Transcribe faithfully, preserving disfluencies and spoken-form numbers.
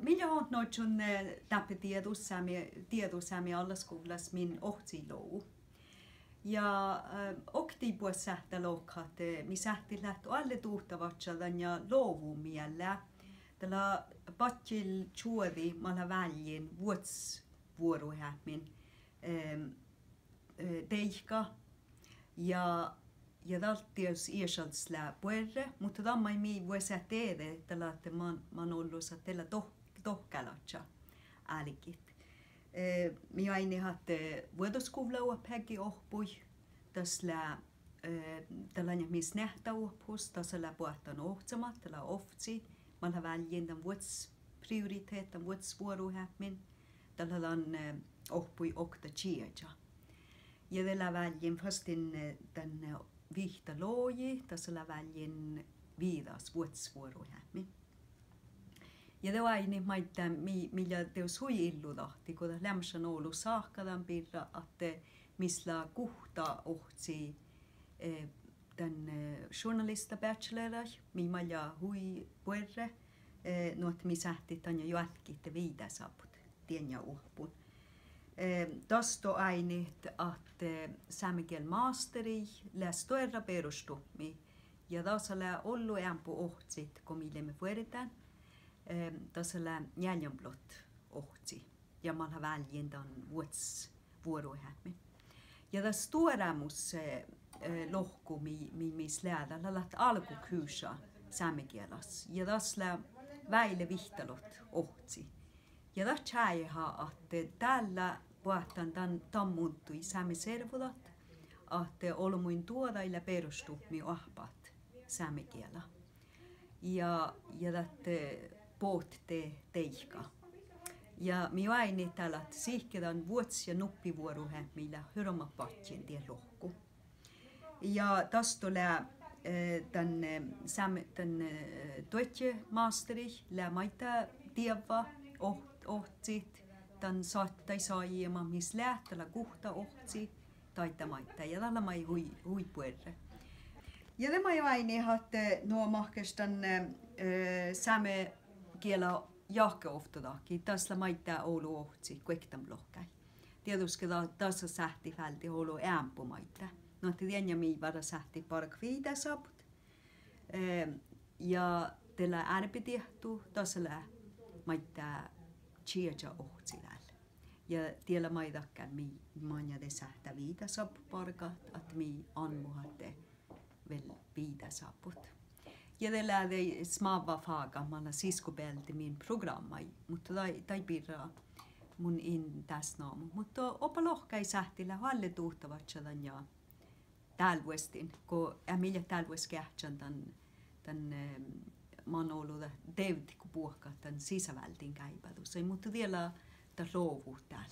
Mii leat oidnon, eh, dáppe dieđus sámi, dieđu sámi allaskuvllas min ohcciid logu. Ja, eh, oktii buot sáhttá lohkat ahte, eh, mii sáhttit leat oalle duhtavaččat dan ja logu miella. Dat lea badjel čuođi mat lea válljen vuosttaš vuoruheapmin, eh, eh, deike. Ja, ja dat dieđus iešalddis lea buorre, muhto dan maid mii vuos eat dieđe, dat lea ahte man, man ollu ahte de lea doh-, dohkkálaččat álgit. Eh, mii oaidnit ahte vuođđoskuvlla oahpaheaddji oahppui, das lea, eh, dat lea mis neahttaoahpahus, dasa lea boahtán ohcamat, dat lea ovcci, mat lea válljen dan vuosttaš prioritehttan, vuosttaš vuoruheapmin, dat lea dan, eh, oahpui okta čieža. Ja de lea válljen fas dan, eh, dan, eh, vihtta logi, dasa lea válljen viđas vuosttaš vuoruheapmin. Ja de oaidnit maiddái mii, mii lea dieđus hui illudahtti go dat leamašan olu sáhka dan birra ahte mis lea guhtta ohcci, eh, dan, eh, journalista bacheloraid, mii maid lea hui buorre, eh, nu ahte mii sáhttit dan ja joatkit de viidáseappot dieinna oahpun. Eh, dasto oaidnit ahte sámegiel masterii lea stuorra beroštupmi, ja dasa lea ollu eambbo ohccit go mii leimmet vuordán, eh, dasa lea njealljenuppelot ohcci. Ja mat lea válljen dan vuosttaš vuoruheapmin. Ja dat stuorámus, eh, eh, lohku mii, mii, mis lea, dat lea álgokursa sámegielas. Ja das lea váile vihtalot ohcci. Ja dat čájeha ahte dál lea boahtán dan, dan muddui sámi servodat, ahte olbmuin duođai lea beroštupmi oahppat sámegiela. Ja, ja dat, eh, bohtet deike. Ja mii oaidnit dál ahte sihke dan vuosttaš ja nuppi vuoruheapmi lea hirbmat badjen dien lohku. Ja dasto lea, eh, dan, eh, sám-, dan, eh, duodjemasterii lea maiddái dievva oh-, ohccit, dan sáhtášsajimat mis leat, dat lea guhtta ohcci, daiddá maiddái, ja dat lea maid hui, hui buorre. Ja de maid oaidnit ahte, eh, nu mahkáš dan, eh, sámegiela jahkeovttodahkii, das lea maiddái olu ohcci guoktenuppelotkai. Dieđusge da-, dasa sáhttit váldit olu eambbo maiddái. Nu ahte dieinna mii várra sáhttit bargat viidáseappot. Eh, ja de lea árbediehtu, dasa lea maiddái čieža ohcci dál. Ja die lea maid dakkár mii, maŋŋá de sáhttá viidáseappot bargat, ahte mii almmuhat de vel viidáseappot. Ja de lea de smávva fágat mat lea siskkobealde min prográmmaid, muhto daid, daid birra mun in dás namut. Muhto oba lohká sáhttit leat oalle duhtavaččat dan ja dál vuosttaš, go eat mii leat dál vuos geahččan dan, dan, eh, man olu dat devdet go buohkat dan sisaváldin gáibádusaid, muhto die lea dat lovut dál.